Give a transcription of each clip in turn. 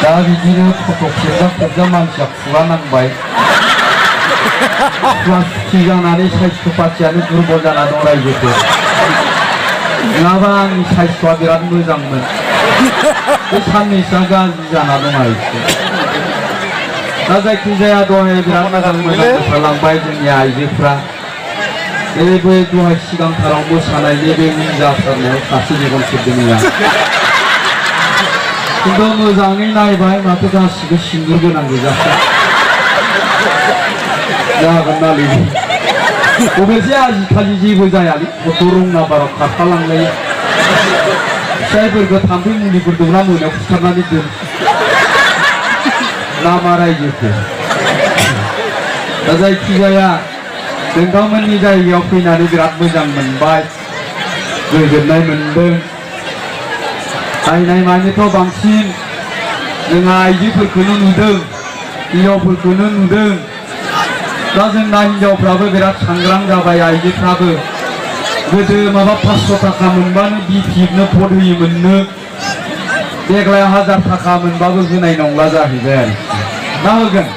나 비디는 포tok 만시야 구가 낭바이 구가 수치장난이 사이스토 받지 않은 두르보잖아 너라 이것도 나방 사이스토가 비란 무장문 그 산미사가 이잖아 너라 이것도 나자 기자야 도에 비란 무장문 살랑바이 중이야 이제프라 일부에 두하 시간 타랑 못 사나 예배 민자 사네 같이 이건 기분이야 근데 무장이 나이 바이 마트 가시고 싱글게 남기자 야 건날리 오베시 아직까지 지부자야리 도롱 나바로 카탈랑레이 사이버 그 담비 무리 그러나 뭐냐 부탁하니들 나마라 이렇게 나자 기자야 नोंथांमोननि जायगायाव फैनानै बिराद मोजां मोनबाय गोजोननाय मोनदों नायनाय मानिथ' बांसिन जोंहा आइजोफोरखौनो नुदों हिनजावफोरखौनो नुदों दा जोंना हिनजावफ्राबो बिराद सांग्रां जाबाय आइजोफ्राबो गोदो माबा 500 थाखा मोनबानो बिपिनो भट होयोमोननो देग्लाय 1000 थाखा मोनबाबो होनाय नंला जाहैबाय आरो मा होगोन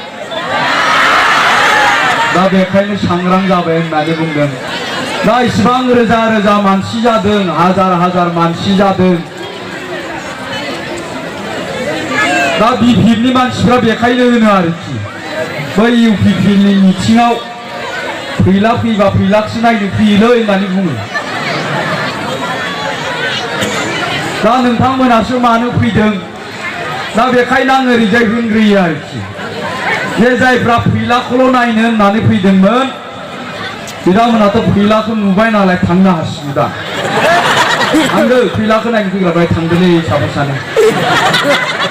दा बेखायनो सांग्रां जाबाय होननानै बुंदों दा इसिबां रोजा रोजा मानसि जादों हाजार हाजार मानसि जादों दा बिपिनि मानसिफ्रा बेखायनो होनो आरोखि बै इउपिपिनि मिटिङाव फैला फैबा फैलाखसो नायनो फैयोलै होननानै बुङो दा नोंथांमोनासो मानो फैदों दा बेखायनो आं ओरैजाय होनग्रोयो आरोखि जे जायफ्रा फैलाखौल' नायनो होननानै फैदोंमोन बिथांमोनाथ' फैलाखौ नुबाय नालाय थांनो हासिगौ दा आंनो फैलाखौ नायनो फैग्राफ्रा थांदोलै साफा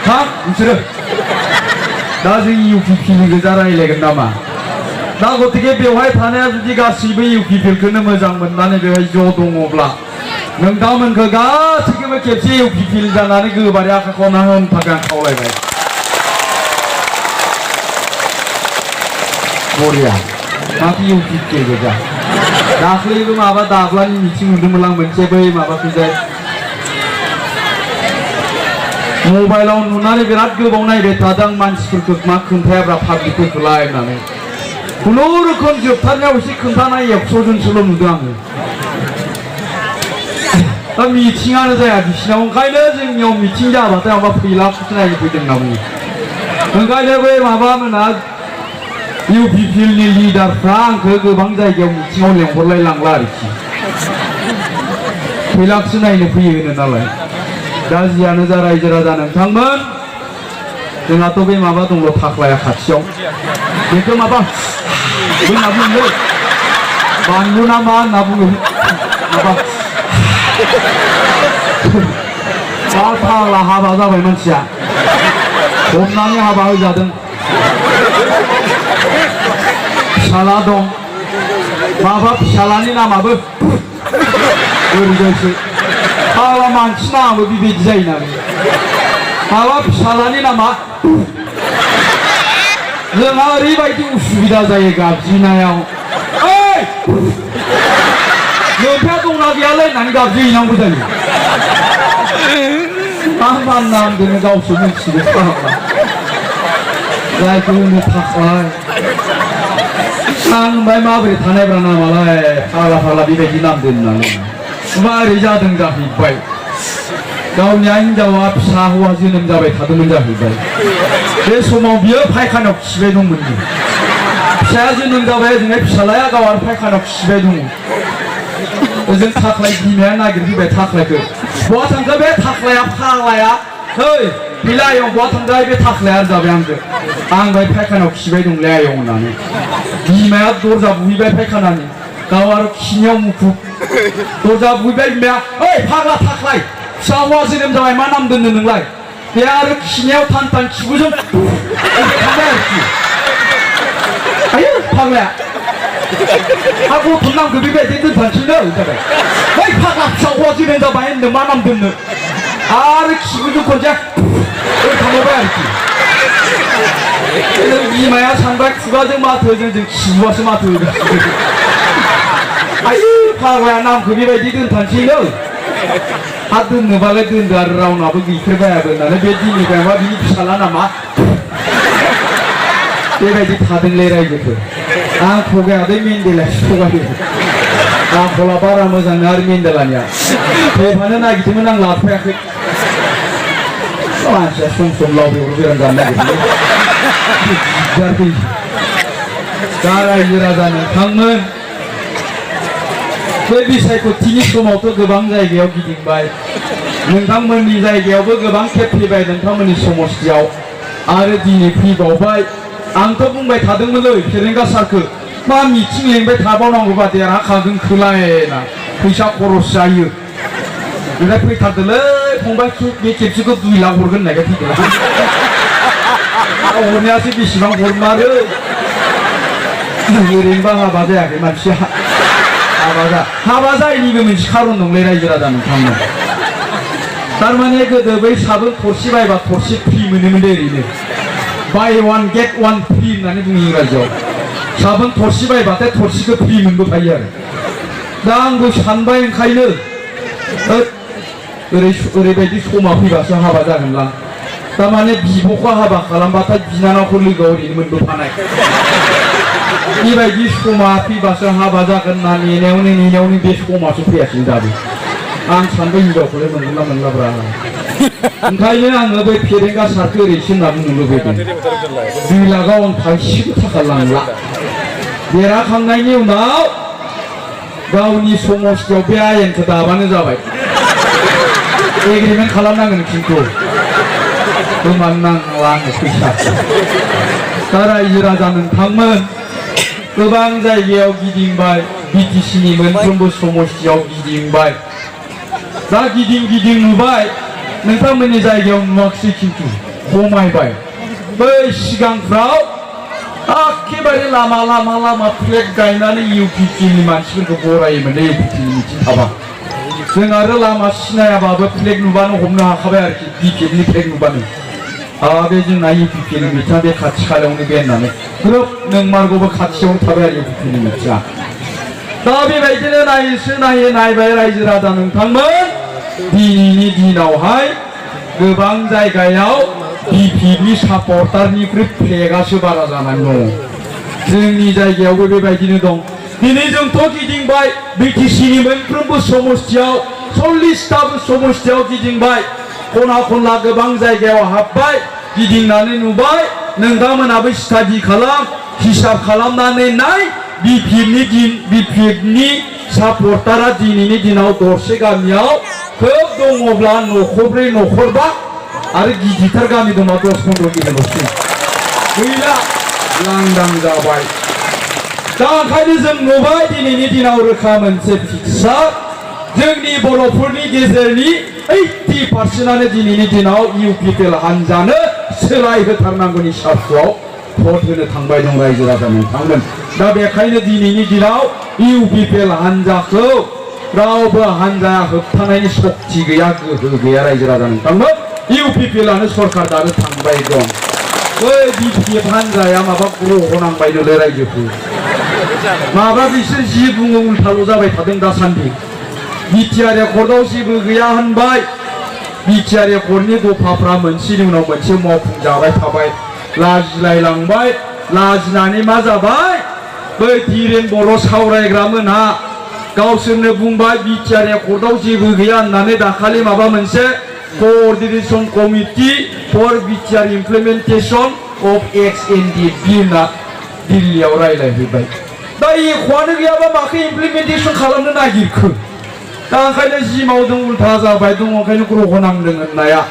थां नोंसोरो दा जों इउपिपिनि गोजा रायलायगोन नामा दा गतिके बेवहाय थानाया जुदि गासैबो इउपिपिखौनो मोजां मोननानै बेवहाय ज' दङब्ला नोंथांमोनखौ गासैखौबो खेबसे इउपिपि जानानै गोबारै आखाइखौ हमना होनो थाखाय आं खावलायबाय बरिया माथो इउपिपि गोजा दाख्लैबो माबा दाब्लानि मिथिं नुदोंमोन आं मोनसे बै माबाखैजाय मबाइलाव नुनानै बिराद गोबाव नायबाय थादों मानसिफोरखौ मा खोन्थायाब्रा पाब्लिकफोरखौलाय होननानै खुनुरुखुम जोबथारनायाव एसे खोन्थानाय 100 जनसोल' नुदों आङो दा मिथिङानो जाया बिसिनाव ओंखायनो जोंनियाव मिथिं जाबाथाय माबा फैलाखौसो नायनो फैदों होनना बुङो ओंखायनो बै माबामोना इउपिपिनि लिडारफ्रा आंखौ गोबां जायगायाव मिथिङाव लेंहरलाय लांला आरोखि फैलाखौसो नायनो फैयो होनो नालाय दा जियानो जा रायजो राजा नोंथांमोन जोंहाथ' बे माबा दंल' थाख्लाया खाथियाव बेखौ माबा होनना बुङो बानलु ना मा होनना बुङो माबा मा फाग्ला हाबा जाबाय मानसिया हमनानै हाबा होजादों फिसाला दं माबा फिसालानि नामाबो ओरैजायसो फाग्ला मानसि नामाबो बेबायदि जायो नालाय माबा फिसालानि नामा जोंहा ओरैबायदि उसुबिदा जायो गाबज्रिनायाव ओइ नोंथाङा दंना गैयालै होननानै गाबज्रिहैनांगौ जायो मा नाम दोनो गावसो मिथिगौ फाग्ला जायखौ होनो थाखाय आं ओमफ्राय माबोरै थानायब्रा नामालाय फाग्ला फाग्ला बेबायदि नाम दोननानै माबोरै जादों जाहैबाय गावनि हिनजावा फिसा हौवा जोनोम जाबाय थादोंमोन जाहैबाय बे समाव बियो फायखानायाव खिबाय दंमोन फिसाया जोनोम जाबाय ओजोंहाय फिसालाया गाव आरो फायखानायाव खिबाय दङ ओजों थाख्लाय बिमाया नागिरफैबाय थाख्लायखौ बहा थांखो बे थाख्लाया फाग्लाया है फैला आयं बहा थांखो बे थाख्लाया जाबाय आंजों आं बाय फायखानायाव खिबाय दंलै आयं होननानै बिमाया दरजा बुहैबाय फायखानानि गाव आरो खिनायाव मुखुब दरजा बुहैबाय बिमाया ओइ फाग्ला थाख्लाय फिसा हौवा जोनोम जाबाय मा नाम दोननो नोंलाय बे आरो खिनायाव थान थान खिबुजों थांबाय आरोखि आयो फाग्लाया हा गथ' नामखौ बेबायदि दोनफानसैनो जाबाय बै फाग्ला फिसा हौवा जोनोम जाबाय होनदों मा नाम दोननो आरो खिबुजों खनसे थांबाय आरोखि बिमाया सानबाय खुगाजों माथो होजों जों खिबुआसो माथो होदों आयो फाग्लाया नामखौ बेबायदि दोनफानसैनो हा दोननोबालाय दोनदो आरो रावनाबो गैफेरबायाबो होननानै बे दिननिफ्राय मा बिनि फिसाला नामा बेबायदि थादोंलै रायजोफोर आं थगायादै मेन्डेलासो थगायो आखला बारा मोजांनो आरो मेन्डेलानिया फैफानो नागिरदोंमोन आं लाफायाखै मानसिया सम सम लाव बेगर बेराम जानो नागिरदों दा रायजो राजा नोंथांमोन बे बिसायख'थिनि समावथ' गोबां जायगायाव गिदिंबाय नोंथांमोननि जायगायावबो गोबां खेब फैबाय नोंथांमोननि समस्थियाव आरो दिनै फैबावबाय आंथ' बुंबाय थादोंमोनलै फेरेंगा सारखौ मा मिथिं लेंबाय थाबावनांगौबा देरहाखागोन खोलायना फैसा खरस जायो ओमफ्राय फैथारदोलै फंबाय बे खेबसेखौ 2 लाख हरगोन होननायखाय फैदों हरनायासो बेसेबां हरमारो ओरैनोबा हाबा जायाखै मानसिया हाबा जायैनिबो मोनसे खारन दंलै रायजो राजा नोंथांमोन थारमाने गोदो बै साबोन थरसे बायबा थरसे फ्रि मोनोमोन दे ओरैनो बाय 1 गेट 1 फ्रि होननानै बुङो इंराजियाव साबोन थरसे बायबाथाय थरसेखौ फ्रि मोनबोखायो आरो दा आंबो सानबाय ओंखायनो ओरैबायदि समा फैबासो हाबा जागोनलां थारमाने बिब'खौ हाबा खालामबाथाय बिनानावखौ लोगोआव ओरैनो मोनबोफानाय बेबायदि समा फैबासो हाबा जागोन ना नेनायावनो बे समासो फैयासै दाबो आं सानबाय हिनजावखौलाय मोनगोन ना मोनलाब्रा ओंखायनो आङो बै फेरेंगा सारखौ ओरैसो होनना बुंनो लुबैदों 2 लाखआव आं थाइसेबो थाखा लांला देरहाखांनायनि उनाव गावनि समस्थियाव बे आयेनखौ दाबानो जाबाय एग्रिमेन्ट खालामनांगोन खिन्थु होमान नांला आंनो फैसा दा रायजो राजा नोंथांमोन गोबां जायगायाव गिदिंबाय बिटिसिनि मोनफ्रोमबो समस्थियाव गिदिंबाय दा गिदिं नुबाय नोंथांमोननि जायगायाव नुवाखिसै खिन्थु खमायबाय बै सिगांफ्राव एखेबारे लामा फ्लेग गायनानै इउपिपिनि मानसिफोरखौ बरायोमोन इउपिपिनि मिथिं थाबा जों आरो लामा सिनायाबाबो फ्लेग नुबानो हमनो हाखाबाय आरोखि बिपिएफनि फ्लेग नुबानो बे जोंना इउपिपिनि मिथिङा बे खाथि खालायावनो बे होननानै ग्रोब नोंमारगौबो खाथियावनो थाबाय आरो इउपिपिनि मिथिङा दा बेबायदिनो नायबाय रायजो राजा नोंथांमोन दिनैनि दिनावहाय गोबां जायगायाव बिपिएफनि सापर्टारनिख्रुइ फ्लेगासो बारा जानानै दङ जोंनि जायगायावबो बेबायदिनो दं दिनै जोंथ' गिदिंबाय बिटिसिनि मोनफ्रोमबो समस्थियाव 40टाबो समस्थियाव गिदिंबाय खना खनला गोबां जायगायाव हाबबाय गिदिंनानै नुबाय नोंथांमोनाबो स्टाडि खालाम हिसाब खालामनानै नाय बिपिएफनि सापर्टारा दिनैनि दिनाव दरसे गामियाव खोब दङब्ला न'खरब्रै न'खरबा आरो गिदिरथार गामि दंबा 10-15 किल'ल'सै गैला लांदां जाबाय दा ओंखायनो जों नुबाय दिनैनि दिनाव रोखा मोनसे पिकचार जोंनि बर'फोरनि गेजेरनि 80%आनो दिनैनि दिनाव इउपिपिएल हान्जानो सोलायहोथारनांगौनि सार्थआव भट होनो थांबाय दं रायजो राजा नोंथांमोन दा बेखायनो दिनैनि दिनाव इउपिपिएल हान्जाखौ रावबो हान्जाया होबथानायनि शक्ति गैया गोहो गैया रायजो राजा नोंथांमोन इउपिपिएलआनो सरकार दानो थांबाय दं बै बिपिएफ हान्जाया माबा ग्रह नांबायनोलै रायजोफोर माबा बिसोर जि बुङो उल्थाल' जाबाय थादों दासान्दि बिटिआर एकर्डआव जेबो गैया होनबाय बिटिआर एकर्डनि दफाफ्रा मोनसेनि उनाव मोनसे मावफुंजाबाय थाबाय लाजिलायलांबाय लाजिनानै मा जाबाय बै धीरेन बर' सावरायग्रा मोनहा गावसोरनो बुंबाय बिटिआर एकर्डआव जेबो गैया होननानै दाखालि माबा मोनसे coordination committee for BTR implementation of ex NDFB होनना दिल्लीयाव रायलायहैबाय दा एख'आनो गैयाबा माखौ इमप्लिमेन्टेशन खालामनो नागिरखो दा ओंखायनो जि मावदों उल्था जाबाय दं ओंखायनो ग्रह नांदों होननाया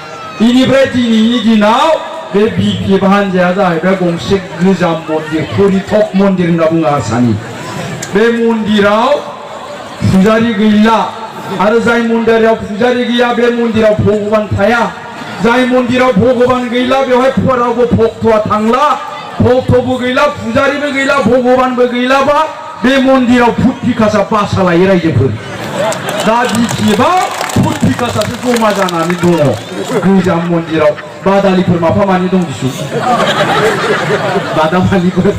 बेनिफ्राय दिनैनि दिनाव बे बिपिएफ हान्जाया जाहैबाय गंसे गोजाम मन्दिर परिथक मन्दिर होनना बुङो आसामनि बे मन्दिराव फुजारि गैला आरो जाय मन्दिराव फुजारि गैया बे मन्दिराव भगबान थाया जाय मन्दिराव भगबान गैला बेवहाय रावबो भक्तआ थांला भक्तबो गैला फुजारिबो गैला भगबानबो गैलाबा बे मन्दिराव फुट पिकासा बासा लायो रायजोफोर दा बिपिएफआ फुट पिकासासो जमा जानानै दङ गोजाम मन्दिराव बादालिफोर माफा मानि दं दिसु बादामालिफोर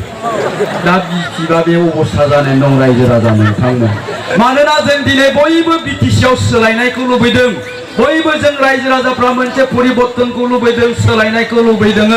दा बिपिएफआ बे अबस्था जानानै दं रायजो राजा नोंथांमोन मानोना जों दिनै बयबो बिटिसिआव सोलायनायखौ लुबैदों बयबो जों रायजो राजाफ्रा मोनसे परिबर्तनखौ लुबैदों सोलायनायखौ लुबैदों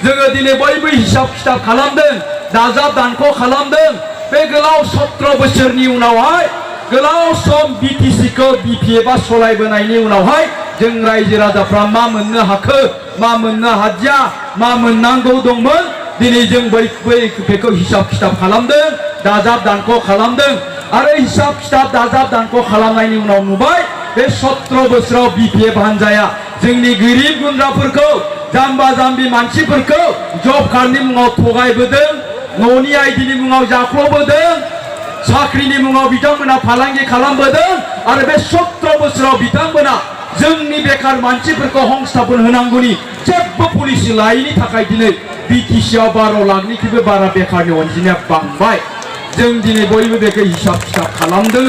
जोङो दिनै बयबो हिसाब खिथाब खालामदों दाजाब दानख' खालामदों बे गोलाव 17 बोसोरनि उनावहाय गोलाव सम बिटिसिखौ बिपिएफआ सलायबोनायनि उनावहाय जों रायजो राजाफ्रा मा मोननो हाखो मा मोननो हादिया मा मोननांगौ दंमोन दिनै जों बेखौ हिसाब खिथाब खालामदों दाजाब दानख' खालामदों आरो हिसाब खिथाब दाजाब दानख' खालामनायनि उनाव नुबाय बे 17 बोसोराव बिपिएफ हान्जाया जोंनि गोरिब गुन्द्राफोरखौ जाम्बा जाम्बि मानसिफोरखौ जब कार्डनि मुङाव थगायबोदों न'नि आइडिनि मुङाव जाख्ल'बोदों साख्रिनि मुङाव बिथांमोना फालांगि खालामबोदों आरो बे 17 बोसोराव बिथांमोना जोंनि बेकार मानसिफोरखौ हंस्थापन होनांगौनि जेबो पलिसि लायैनि थाखाय दिनै बिटिसिआव 12 लाखनिख्रुइबो बारा बेकारनि अनजिमाया बांबाय जों दिनै बयबो बेखौ हिसाब खिथाब खालामदों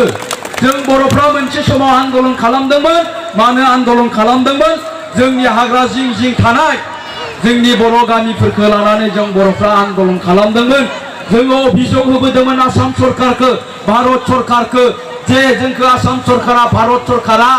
जों बर'फ्रा मोनसे समाव आन्दलन खालामदोंमोन मानो आन्दलन खालामदोंमोन जोंनि हाग्रा जिं जिं थानाय जोंनि बर' गामिफोरखौ लानानै जों बर'फ्रा आन्दलन खालामदोंमोन जोङो अभियोग होबोदोंमोन आसाम सरकारखौ भारत सरकारखौ जे जोंखौ आसाम सरकारा भारत सरकारा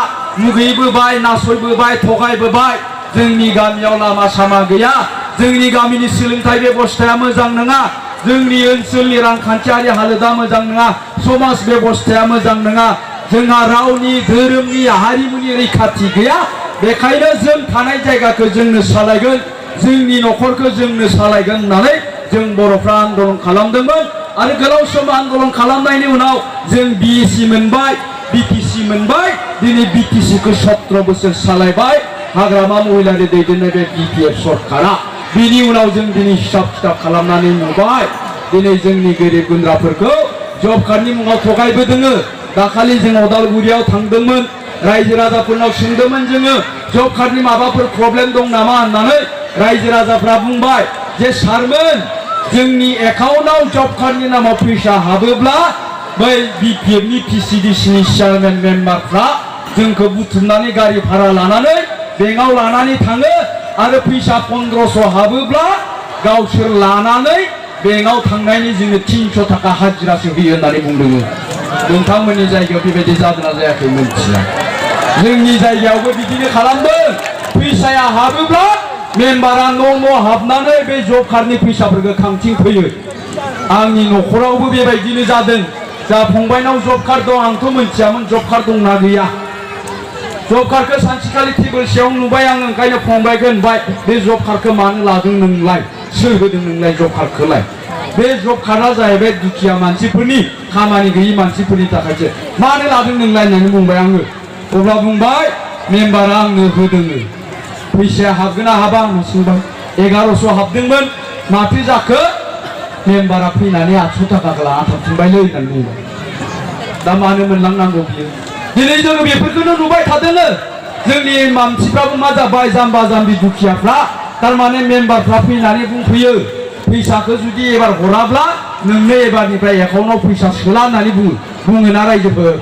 मुगैबोबाय नासयबोबाय थगायबोबाय जोंनि गामियाव लामा सामा गैया जोंनि गामिनि सोलोंथाइ बेबस्थाया मोजां नङा जोंनि ओनसोलनि रांखान्थियारि हालोदा मोजां नङा समाज बेबस्थाया मोजां नङा जोंहा रावनि धोरोमनि हारिमुनि रैखाथि गैया बेखायनो जों थानाय जायगाखौ जोंनो सालायगोन जोंनि न'खरखौ जोंनो सालायगोन होननानै जों बर'फ्रा आन्दलन खालामदोंमोन आरो गोलाव सम आन्दलन खालामनायनि उनाव जों बिएसि मोनबाय बिटिसि मोनबाय दिनै बिटिसिखौ 17 बोसोर सालायबाय हाग्रामा महिलारि दैदेननाय बे बिपिएफ सरकारा बिनि उनाव जों दिनै हिसाब खिथाब खालामनानै नुबाय दिनै जोंनि गोरिब गुन्द्राफोरखौ जब कार्डनि मुङाव थगायबोदों दाखालि जों अदालगुरियाव थांदोंमोन रायजो राजाफोरनाव सोंदोंमोन जोङो जब कार्डनि माबाफोर प्रब्लेम दं नामा होननानै रायजो राजाफ्रा बुंबाय जे सारमोन जोंनि एकाउन्टआव जब कार्डनि नामाव फैसा हाबोब्ला बै बिपिएफनि पिसिडिसिनि चेयारमेन मेम्बारफ्रा जोंखौ बुथुमनानै गारि भारा लानानै बेंकआव लानानै थाङो आरो फैसा 1500 हाबोब्ला गावसोर लानानै बेंकआव थांनायनि जोंनो 300 थाखा हाजिरासो होयो होननानै बुंदों नोंथांमोननि जायगायाव बेबायदि जादोंना जायाखै मिथिया जोंनि जायगायावबो बिदिनो खालामदों फैसाया हाबोब्ला मेम्बारा न' हाबनानै बे जब कार्डनि फैसाफोरखौ खांथिं फैयो आंनि न'खरावबो बेबायदिनो जादों जा फंबायनाव जब कार्ड दं आंथ' मिथियामोन जब कार्ड दंना गैया जब कार्डखौ सानसेखालि टेबोल सायाव नुबाय आं ओंखायनो फंबायखौ होनबाय बे जब कार्डखौ मानो लादों नोंलाय सोर होदों नोंलाय जब कार्डखौलाय बे जब कार्डआ जाहैबाय दुखिया मानसिफोरनि खामानि गैयि मानसिफोरनि थाखायसो मानो लादों नोंलाय होननानै बुंबाय आङो अब्ला बुंबाय मेम्बारा आंनो होदों फैसाया हाबगोन ना हाबा आं सोंबाय 1100 हाबदोंमोन माथो जाखो मेम्बारा फैनानै 800 थाखाखौ लाना थांफिनबायलै होननानै बुंबाय दा मानो मोनलांनांगौ बियो दिनै जोङो बेफोरखौनो नुबाय थादों जोंनि मानसिफ्राबो मा जाबाय जाम्बा जाम्बि दुखियाफ्रा थारमाने मेम्बारफ्रा फैनानै बुंफैयो फैसाखौ जुदि एबार हराब्ला नोंनो एबारनिफ्राय एकाउन्टआव फैसा सोला होननानै बुङोना रायजोफोर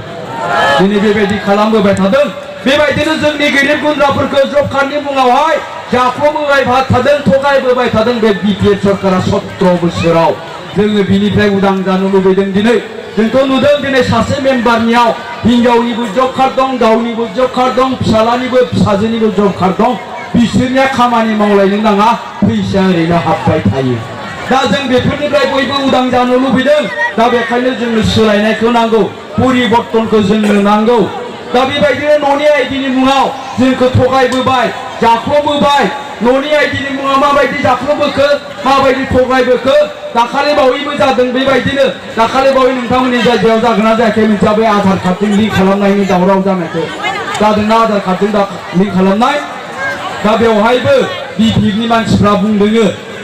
दिनै बेबायदि खालामबोबाय थादों बेबायदिनो जोंनि गोरिब गुन्द्राफोरखौ जब कार्डनि मुङावहाय जाख्ल'बोबाय थादों थगायबोबाय थादों बे बिपिएफ सरकारा 17 बोसोराव जोङो बिनिफ्राय उदां जानो लुबैदों दिनै जोंथ' नुदों दिनै सासे मेम्बारनियाव हिनजावनिबो जब कार्ड दं गावनिबो जब कार्ड दं फिसालानिबो फिसाजोनिबो जब कार्ड दं बिसोरनिया खामानि मावलायनो नाङा फैसा ओरैनो हाबबाय थायो दा जों बेफोरनिफ्राय बयबो उदां जानो लुबैदों दा बेखायनो जोंनो सोलायनायखौ नांगौ परिबर्तनखौ जोंनो नांगौ दा बेबायदिनो न'नि आइडिनि मुङाव जोंखौ थगायबोबाय जाख्ल'बोबाय न'नि आइडिनि मुङाव माबायदि जाख्ल'बोखो माबायदि थगायबोखो दाखालि बावैबो जादों बेबायदिनो दाखालि बावै नोंथांमोननि जायगायाव जागोन ना जायाखै मिथिया बे आधार कार्डजों लिंक खालामनायनि दावराव जानायखौ जादोंना आधार कार्डजों लिंक खालामनाय दा बेवहायबो बिपिएफनि मानसिफ्रा बुंदों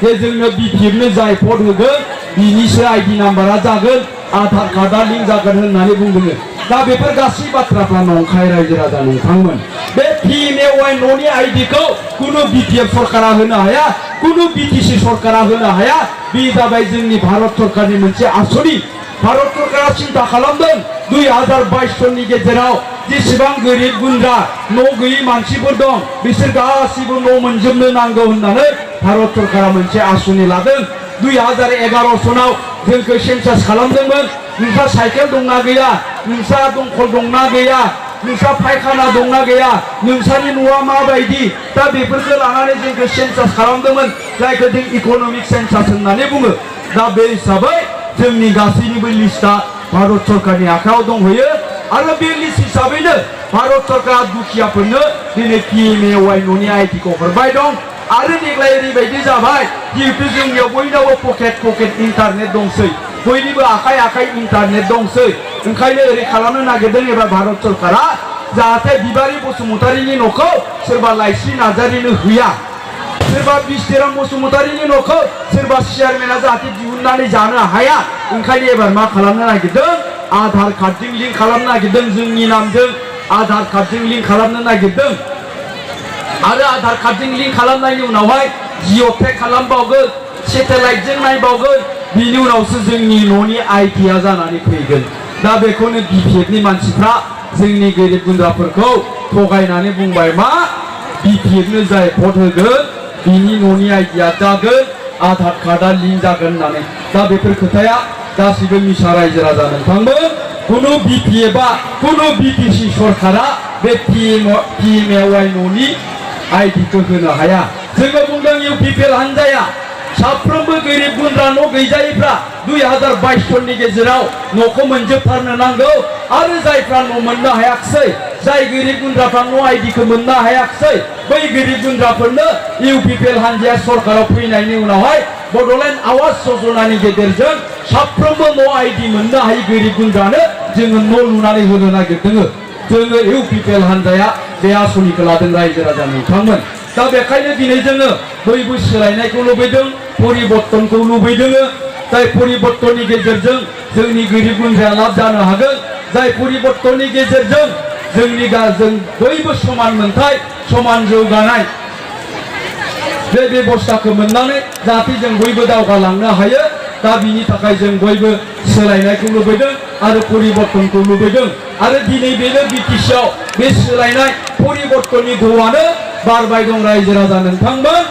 जे जोंनो बिपिएफनो जाय भट होगोन बिनिसो आइडि नाम्बारा जागोन आधार कार्डआ लिंक जागोन होननानै बुंदों दा बेफोर गासै बाथ्राफ्रा नंखाय रायजो राजा नोंथांमोन बे पिएमएवाइ न'नि आइडिखौ खुनु बिपिएफ सरकारा होनो हाया खुनु बिटिसि सरकारा होनो हाया बे जाबाय जोंनि भारत सरकारनि मोनसे आसनि भारत सरकारा सिन्था खालामदों 2022 सननि गेजेराव जेसेबां गोरिब गुन्द्रा न' गैयै मानसिफोर दं बिसोर गासिबो न' मोनजोबनो नांगौ होननानै भारत सरकारा मोनसे आसनि लादों 2011 सनाव जोंखौ सेन्सास खालामदोंमोन नोंसा साइकेल दंना गैया नोंसा दंखल दंना गैया नोंसा फायखाना दंना गैया नोंसानि न'आ माबायदि दा बेफोरखौ लानानै जोंखौ सेन्सास खालामदोंमोन जायखौ जों इक'नमिक सेन्सास होननानै बुङो दा बे हिसाबै जोंनि गासैनिबो लिस्टआ भारत सरकारनि आखायाव दंहैयो आरो बे लिस्ट हिसाबैनो भारत सरकारा दुखियाफोरनो दिनै PMAY न'नि आइडिखौ हरबाय दं आरो देग्लाय ओरैबायदि जाबाय जिहेतु जोंनियाव बयनावबो पकेट इन्टारनेट दंसै बयनिबो आखाइ इन्टारनेट दंसै ओंखायनो ओरै खालामनो नागिरदों एबार भारत सरकारा जाहाथे बिबारि बसुमतारीनि न'खौ सोरबा लाइस्रि नार्जारिनो होया सोरबा बिस्थिराम बसुमतारीनि न'खौ सोरबा चेयारमेना जाहाथे दिहुननानै जानो हाया ओंखायनो एबार मा खालामनो नागिरदों आधार कार्डजों लिंक खालामनो नागिरदों जोंनि नामजों आधार कार्डजों लिंक खालामनो नागिरदों आरो आधार कार्डजों लिंक खालामनायनि उनावहाय जिअ टेग खालामबावगोन सेटेलाइटजों नायबावगोन बिनि उनावसो जोंनि न'नि आइडिया जानानै फैगोन दा बेखौनो BPFनि मानसिफ्रा जोंनि गोरिब गुन्द्राफोरखौ थगायनानै बुंबाय मा BPFनो जाय भट होगोन बिनि न'नि आइडिया जागोन आधार कार्डआ लिंक जागोन होननानै दा बेफोर खोथाया गासिबो मिसा रायजो राजा नोंथांमोन कुनु BPFआ कुनु BTC सरकारा बे PMAY न'नि आइडिखौ होनो हाया जोङो बुंदों UPPL हानजाया साफ्रोमबो गोरिब गुन्द्रा न' गैजायैफ्रा 2022 सननि गेजेराव न'खौ मोनजोबथारनो नांगौ आरो जायफ्रा न' मोननो हायाखिसै जाय गोरिब गुन्द्राफ्रा न' आइडिखौ मोननो हायाखिसै बै गोरिब गुन्द्राफोरनो UPPL हानजाया सरकाराव फैनायनि उनावहाय बड'लेण्ड आवास योजनानि गेजेरजों साफ्रोमबो न' आइडि मोननो हायै गोरिब गुन्द्रानो जोङो न' लुनानै होनो नागिरदों जोङो UPPL हानजाया बे आसनिखौ लादों रायजो राजा नोंथांमोन दा बेखायनो दिनै जोङो बयबो सोलायनायखौ लुबैदों परिबर्तनखौ लुबैदों जाय परिबर्तननि गेजेरजों जोंनि गोरिब गुन्द्राया लाब जानो हागोन जाय परिबर्तननि गेजेरजों जोंनि जों बयबो समान मोनथाय समान जौगानाय बे बेबस्थाखौ मोननानै जाहाथे जों बयबो दावगालांनो हायो दा बिनि थाखाय जों बयबो सोलायनायखौ लुबैदों आरो परिबर्तनखौ लुबैदों आरो दिनै बेनो BTCआव बे सोलायनाय परिबर्तननि धोआनो बारबाय दं रायजो राजा नोंथांमोन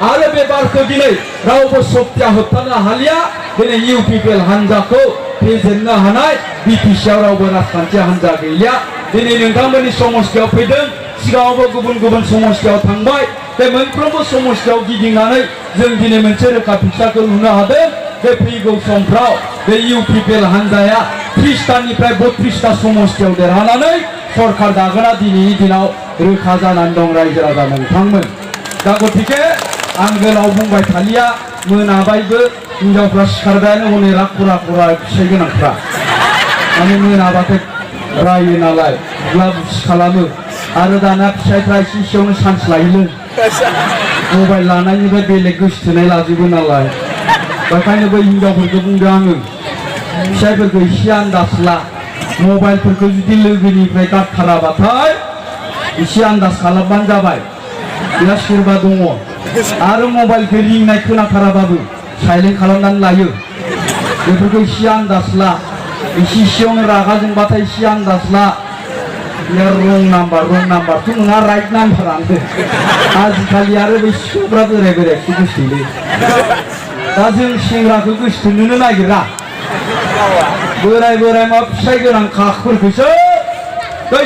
आरो बे बारखौ दिनै रावबो शक्तिया होबथानो हालिया दिनै UPPL हानजाखौ फेजेननो हानाय BTCआव रावबो राजखान्थि हानजा गैलिया दिनै नोंथांमोननि समस्थियाव फैदों सिगाङावबो गुबुन समस्थियाव थांबाय बे मोनफ्रोमबो समस्थियाव गिदिंनानै जों दिनै मोनसे रोखा फिक्सारखौ नुनो हादों बे फैगौ समफ्राव बे UPPL हानजाया 30टानिफ्राय 32टा समस्थियाव देरहानानै सरकार दागोना दिनैनि दिनाव रोखा जानानै दं रायजो राजा नोंथांमोन दा गतिके आं गोलाव बुंबाय थालिया मोनाबायबो हिनजावफ्रा सिखारबायानो हनै राखुरा फिसाइ गोनांफ्रा माने मोनाबाथाय रायो नालाय बुला बुसि खालामो आरो दाना फिसाइफ्रा एसेयावनो चान्स लायोनो मबाइल लानायनिफ्राय बेलेग गोसोथोनाय लाजोबो नालाय बेखायनो बै हिनजावफोरखौ बुंदों आङो फिसाइफोरखौ एसे आन्दाज ला मबाइलफोरखौ जुदि लोगोनिफ्राय गारथाराबाथाय एसे आन्दाज खालामबानो जाबाय बेहा सोरबा दङ आरो मबाइलखौ रिंनाय खोनाथाराबाबो साइलेन्ट खालामनानै लायो बेफोरखौ एसे आन्दाज ला एसेयावनो रागा जोंबाथाय एसे आन्दाज ला रं नाम्बारथ' नङा राइट नाम्बारानो आजिखालि आरो बै सिख्लाफ्रा बोरायखौ गोसोथोयो दा जों सेंग्राखौ गोसोथोनोनो नागिरा बोराय मा फिसाइ गोनां खाखफोरखौसो बै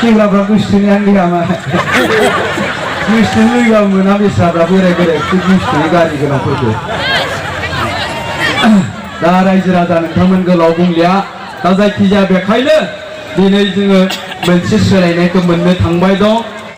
सेंग्राफ्रा गोसोथोनायानो गैया मा गोसोथोनो लुगैबाबो मोना बेस्राफ्रा बोरायखौ गोसोथोयो गारि गोनांफोरखौ दा रायजो राजा नोंथांमोन गोलाव बुंलिया दा जायखिजाया बेखायनो दिनै जोङो मोनसे सोलायनायखौ मोननो थांबाय दं